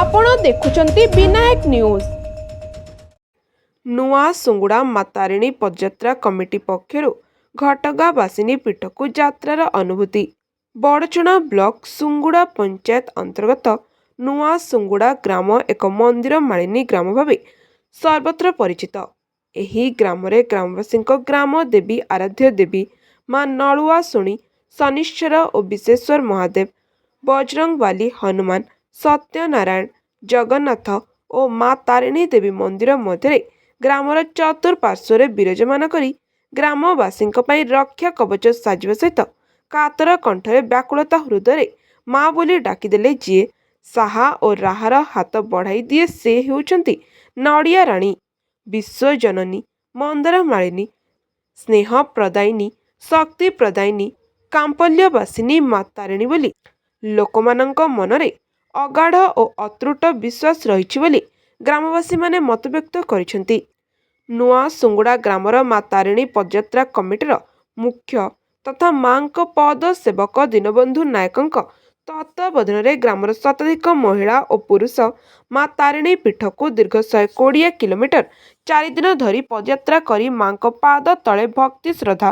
ଆପଣ ଦେଖୁଛନ୍ତି ବିନାୟକ ନ୍ୟୁଜ୍। ନୂଆ ସୁଙ୍ଗୁଡ଼ା ମା ତାରିଣୀ ପଦଯାତ୍ରା କମିଟି ପକ୍ଷରୁ ଘଟଗାଁ ବାସିନୀ ପୀଠକୁ ଯାତ୍ରାର ଅନୁଭୂତି। ବଡ଼ଚଣା ବ୍ଲକ ସୁଙ୍ଗୁଡ଼ା ପଞ୍ଚାୟତ ଅନ୍ତର୍ଗତ ନୂଆ ସୁଙ୍ଗୁଡ଼ା ଗ୍ରାମ ଏକ ମନ୍ଦିର ମାଳିନୀ ଗ୍ରାମ ଭାବେ ସର୍ବତ୍ର ପରିଚିତ। ଏହି ଗ୍ରାମରେ ଗ୍ରାମବାସୀଙ୍କ ଗ୍ରାମ ଦେବୀ, ଆରାଧ୍ୟ ଦେବୀ ମା ନଳୁଆଶୁଣୀ, ଶନିଶ୍ଚର ଓ ବିଶେଶ୍ୱର ମହାଦେବ, ବଜରଙ୍ଗବାଲି ହନୁମାନ, ସତ୍ୟନାରାୟଣ, ଜଗନ୍ନାଥ ଓ ମା ତାରିଣୀ ଦେବୀ ମନ୍ଦିର ମଧ୍ୟରେ ଗ୍ରାମର ଚତୁଃପାର୍ଶ୍ୱରେ ବିରାଜମାନ କରି ଗ୍ରାମବାସୀଙ୍କ ପାଇଁ ରକ୍ଷା କବଚ ସାଜିବା ସହିତ କାତର କଣ୍ଠରେ ବ୍ୟାକୁଳତା ହୃଦୟରେ ମା ବୋଲି ଡାକିଦେଲେ ଯିଏ ସାହା ଓ ରାହାର ହାତ ବଢ଼ାଇ ଦିଏ, ସେ ହେଉଛନ୍ତି ନଡ଼ିଆ ରାଣୀ, ବିଶ୍ୱଜନନୀ, ମନ୍ଦାରମାଳିନୀ, ସ୍ନେହ ପ୍ରଦାୟିନୀ, ଶକ୍ତି ପ୍ରଦାୟିନୀ, କାମ୍ପଲ୍ୟବାସିନୀ ମା ତାରିଣୀ ବୋଲି ଲୋକମାନଙ୍କ ମନରେ ଅଗାଢ଼ ଓ ଅତୁଟ ବିଶ୍ୱାସ ରହିଛି ବୋଲି ଗ୍ରାମବାସୀମାନେ ମତବ୍ୟକ୍ତ କରିଛନ୍ତି। ନୂଆ ସୁଙ୍ଗୁଡ଼ା ଗ୍ରାମର ମା ତାରିଣୀ ପଦଯାତ୍ରା କମିଟିର ମୁଖ୍ୟ ତଥା ମାଙ୍କ ପଦ ସେବକ ଦୀନବନ୍ଧୁ ନାୟକଙ୍କ ତତ୍ତ୍ୱାବଧାନରେ ଗ୍ରାମର ଶତାଧିକ ମହିଳା ଓ ପୁରୁଷ ମା ତାରିଣୀ ପୀଠକୁ ଦୀର୍ଘ 120 କିଲୋମିଟର 4 ଦିନ ଧରି ପଦଯାତ୍ରା କରି ମାଙ୍କ ପାଦ ତଳେ ଭକ୍ତି ଶ୍ରଦ୍ଧା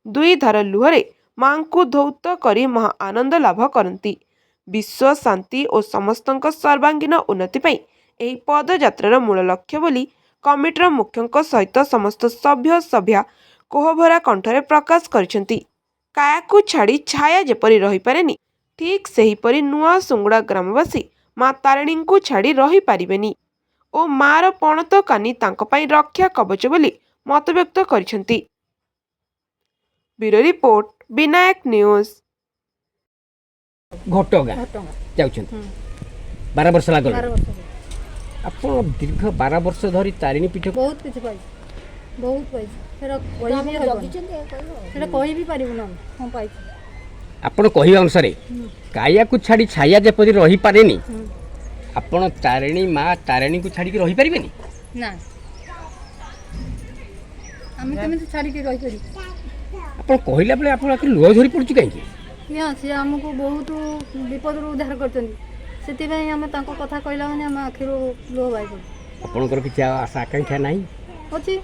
ଦୁଇ ଧାର ଲୁହରେ ମାଙ୍କୁ ଧୌତ କରି ମହା ଆନନ୍ଦ ଲାଭ କରନ୍ତି। ବିଶ୍ୱ ଶାନ୍ତି ଓ ସମସ୍ତଙ୍କ ସର୍ବାଙ୍ଗୀନ ଉନ୍ନତି ପାଇଁ ଏହି ପଦଯାତ୍ରାର ମୂଳ ଲକ୍ଷ୍ୟ ବୋଲି କମିଟିର ମୁଖ୍ୟଙ୍କ ସହିତ ସମସ୍ତ ସଭ୍ୟ ସଭ୍ୟା କୋହଭରା କଣ୍ଠରେ ପ୍ରକାଶ କରିଛନ୍ତି। କାୟାକୁ ଛାଡ଼ି ଛାୟା ଯେପରି ରହିପାରେନି, ଠିକ୍ ସେହିପରି ନୂଆ ସୁଙ୍ଗୁଡ଼ା ଗ୍ରାମବାସୀ ମା ତାରିଣୀଙ୍କୁ ଛାଡ଼ି ରହିପାରିବେନି ଓ ମାର ପଣତ କାନି ତାଙ୍କ ପାଇଁ ରକ୍ଷା କବଚ ବୋଲି ମତବ୍ୟକ୍ତ କରିଛନ୍ତି। Bureau report, Vinayak news. ଘଟଗାଁ ଘଟଗାଁ ଯାଉଛନ୍ତି। 12 ବର୍ଷ ଲାଗଲା। 12 ବର୍ଷ ହେଲା। ଆପଣ ଦୀର୍ଘ 12 ବର୍ଷ ଧରି ତାରିଣୀ ପୀଠ ବହୁତ କିଛି ପାଇଛି, ବହୁତ ପାଇଛି। ସେଟା କହିବି ହବନି, ସେଟା କହିବି ପାରିବୁନି ଆମେ କ'ଣ ପାଇଛୁ। ଆପଣ କହିବା ଅନୁସାରେ କାୟାକୁ ଛାଡ଼ି ଛାୟା ଯେପରି ରହିପାରେନି, ଆପଣ ତାରିଣୀ ମା ତାରିଣୀକୁ ଛାଡ଼ିକି ରହିପାରିବେନି? ନା, ଆମେ କେମିତି ଛାଡ଼ିକି ରହିପାରିବୁ? ଆପଣ କହିଲା ବେଳେ ଆପଣ ଆଖିରୁ ଲୁହ ଝରି ପଡ଼ୁଛି କାହିଁକି? ହଁ, ସିଏ ଆମକୁ ବହୁତ ବିପଦରୁ ଉଦ୍ଧାର କରିଛନ୍ତି। ସେଥିପାଇଁ ଆମେ ତାଙ୍କ କଥା କହିଲା ମାନେ ଆମ ଆଖିରୁ ଲୁହ ବାହାରି ପଡ଼ୁଛି। ଆପଣଙ୍କର କିଛି ଆଉ ଆଶା ଆକାଂକ୍ଷା ନାହିଁ? ଅଛି।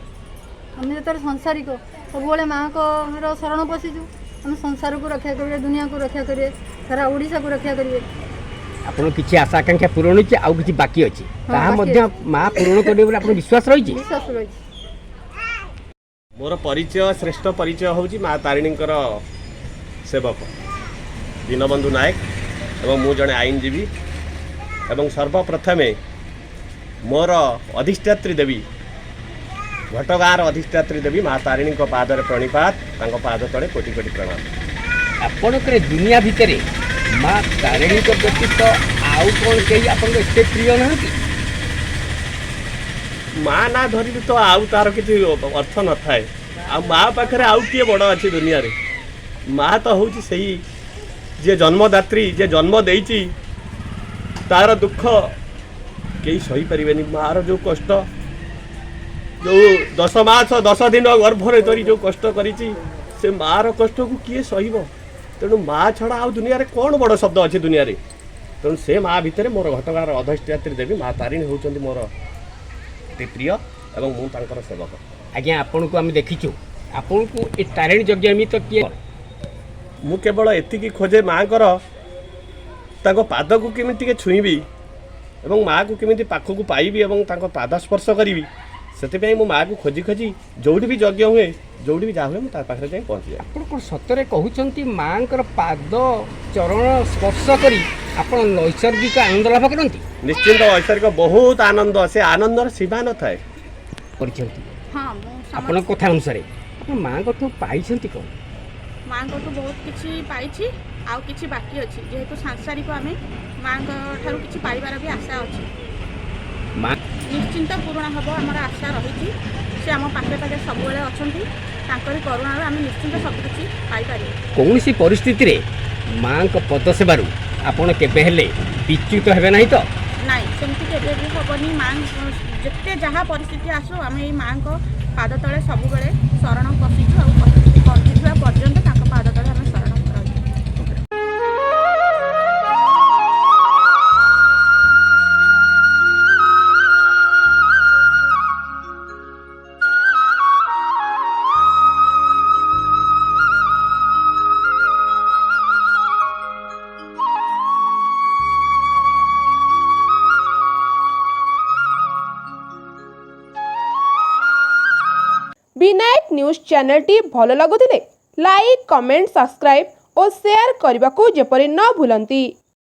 ଆମେ ଯେତେବେଳେ ସଂସାରିକ, ସବୁବେଳେ ମାଆଙ୍କର ଶରଣ ପଶିଛୁ। ଆମେ ସଂସାରକୁ ରକ୍ଷା କରିବେ, ଦୁନିଆକୁ ରକ୍ଷା କରିବେ, ସାରା ଓଡ଼ିଶାକୁ ରକ୍ଷା କରିବେ। ଆପଣ କିଛି ଆଶା ଆକାଂକ୍ଷା ପୂରଣ ହେଇଛି, ଆଉ କିଛି ବାକି ଅଛି? ତାହା ବାକି ମଧ୍ୟ ମା ପୂରଣ କରିବେ ବୋଲି ଆପଣ ବିଶ୍ୱାସ ରହିଛି? ବିଶ୍ୱାସ ରହିଛି। ମୋର ପରିଚୟ, ଶ୍ରେଷ୍ଠ ପରିଚୟ ହେଉଛି ମା ତାରିଣୀଙ୍କର ସେବକ ଦୀନବନ୍ଧୁ ନାୟକ ଏବଂ ମୁଁ ଜଣେ ଆଇନଜୀବୀ। ଏବଂ ସର୍ବପ୍ରଥମେ ମୋର ଅଧିଷ୍ଠାତ୍ରୀ ଦେବୀ, ଘଟଗାଁର ଅଧିଷ୍ଠାତ୍ରୀ ଦେବୀ ମା ତାରିଣୀଙ୍କ ପାଦରେ ପ୍ରଣିପାତ, ତାଙ୍କ ପାଦ ତଳେ କୋଟି କୋଟି ପ୍ରଣାମ। ଆପଣଙ୍କର ଏ ଦୁନିଆ ଭିତରେ ମା ତାରିଣୀଙ୍କ ବ୍ୟତୀତ ଆଉ କ'ଣ କେହି ଆପଣଙ୍କ ଏତେ ପ୍ରିୟ ନାହାନ୍ତି? ମା ନାଁ ଧରିଲେ ତ ଆଉ ତାର କିଛି ଅର୍ଥ ନଥାଏ। ଆଉ ମା ପାଖରେ ଆଉ କିଏ ବଡ଼ ଅଛି ଦୁନିଆରେ? ମା ତ ହେଉଛି ସେଇ ଯିଏ ଜନ୍ମଦାତ୍ରୀ, ଯିଏ ଜନ୍ମ ଦେଇଛି। ତାର ଦୁଃଖ କେହି ସହିପାରିବେନି। ମାର ଯେଉଁ କଷ୍ଟ, ଯେଉଁ 10 ମାସ 10 ଦିନ ଗର୍ଭରେ ଧରି ଯେଉଁ କଷ୍ଟ କରିଛି, ସେ ମାର କଷ୍ଟକୁ କିଏ ସହିବ? ତେଣୁ ମା ଛଡ଼ା ଆଉ ଦୁନିଆରେ କ'ଣ ବଡ଼ ଶବ୍ଦ ଅଛି ଦୁନିଆରେ? ତେଣୁ ସେ ମା ଭିତରେ ମୋର ଘଟଗାଁର ଅଧିଷ୍ଠାତ୍ରୀ ଦେବୀ ମା ତାରିଣୀ ହେଉଛନ୍ତି ମୋର ଅତି ପ୍ରିୟ ଏବଂ ମୁଁ ତାଙ୍କର ସେବକ। ଆଜ୍ଞା, ଆପଣଙ୍କୁ ଆମେ ଦେଖିଛୁ, ଆପଣଙ୍କୁ ଏ ତାରିଣୀ ଯଜ୍ଞ ଏମିତି ତ କିଏ ମୁଁ କେବଳ ଏତିକି ଖୋଜେ, ମାଆଙ୍କର ତାଙ୍କ ପାଦକୁ କେମିତି ଟିକେ ଛୁଇଁବି ଏବଂ ମାଆକୁ କେମିତି ପାଖକୁ ପାଇବି ଏବଂ ତାଙ୍କ ପାଦ ସ୍ପର୍ଶ କରିବି। ସେଥିପାଇଁ ମୁଁ ମାଆକୁ ଖୋଜି ଖୋଜି ଯେଉଁଠି ବି ଯଜ୍ଞ ହୁଏ, ଯେଉଁଠି ବି ଯାହା ହୁଏ, ମୁଁ ତା ପାଖରେ ଯାଇ ପହଞ୍ଚିଯାଏ। ଆପଣ କ'ଣ ସତରେ କହୁଛନ୍ତି, ମାଆଙ୍କର ପାଦ ଚରଣ ସ୍ପର୍ଶ କରି ଆପଣ ନୈସର୍ଗିକ ଆନନ୍ଦ ଲାଭ କରନ୍ତି? ନିଶ୍ଚିନ୍ତ, ଐଶ୍ୱରିକ ବହୁତ ଆନନ୍ଦ। ସେ ଆନନ୍ଦର ସୀମା ନଥାଏ। କରିଛନ୍ତି? ହଁ, ମୁଁ ଆପଣଙ୍କ କଥା ଅନୁସାରେ ଆପଣ ମାଆଙ୍କଠୁ ପାଇଛନ୍ତି କ'ଣ? ମାଆଙ୍କଠୁ ବହୁତ କିଛି ପାଇଛି, ଆଉ କିଛି ବାକି ଅଛି। ଯେହେତୁ ସାଂସାରିକ ଆମେ, ମାଆଙ୍କ ଠାରୁ କିଛି ପାଇବାର ବି ଆଶା ଅଛି। ମା ନିଶ୍ଚିନ୍ତ ପୂରଣ ହେବ, ଆମର ଆଶା ରହିଛି। ସେ ଆମ ପାଖେ ପାଖେ ସବୁବେଳେ ଅଛନ୍ତି। ତାଙ୍କରି କରୁଣାରୁ ଆମେ ନିଶ୍ଚିନ୍ତ ସବୁକିଛି ପାଇପାରିବୁ। କୌଣସି ପରିସ୍ଥିତିରେ ମାଆଙ୍କ ପଦ ସେବାରୁ ଆପଣ କେବେ ହେଲେ ବିଚ୍ୟୁତ ହେବେ ନାହିଁ ତ? ନାଇଁ, ସେମିତି କେବେ ବି ହେବନି। ମା ଯେତେ ଯାହା ପରିସ୍ଥିତି ଆସୁ, ଆମେ ଏଇ ମାଆଙ୍କ ପାଦ ତଳେ ସବୁବେଳେ ଶରଣ ପଶିଛୁ ଆଉ ବଞ୍ଚିଥିବା ପର୍ଯ୍ୟନ୍ତ ତାଙ୍କ ପାଦ ତଳେ ଆମେ ଶରଣ ରହିଛୁ। ବିନାୟକ ନ୍ୟୁଜ୍ ଚ୍ୟାନେଲଟି ଭଲ ଲାଗୁଥିଲେ ଲାଇକ୍, କମେଣ୍ଟ, ସବସ୍କ୍ରାଇବ୍ ଓ ସେୟାର କରିବାକୁ ଯେପରି ନ ଭୁଲନ୍ତି।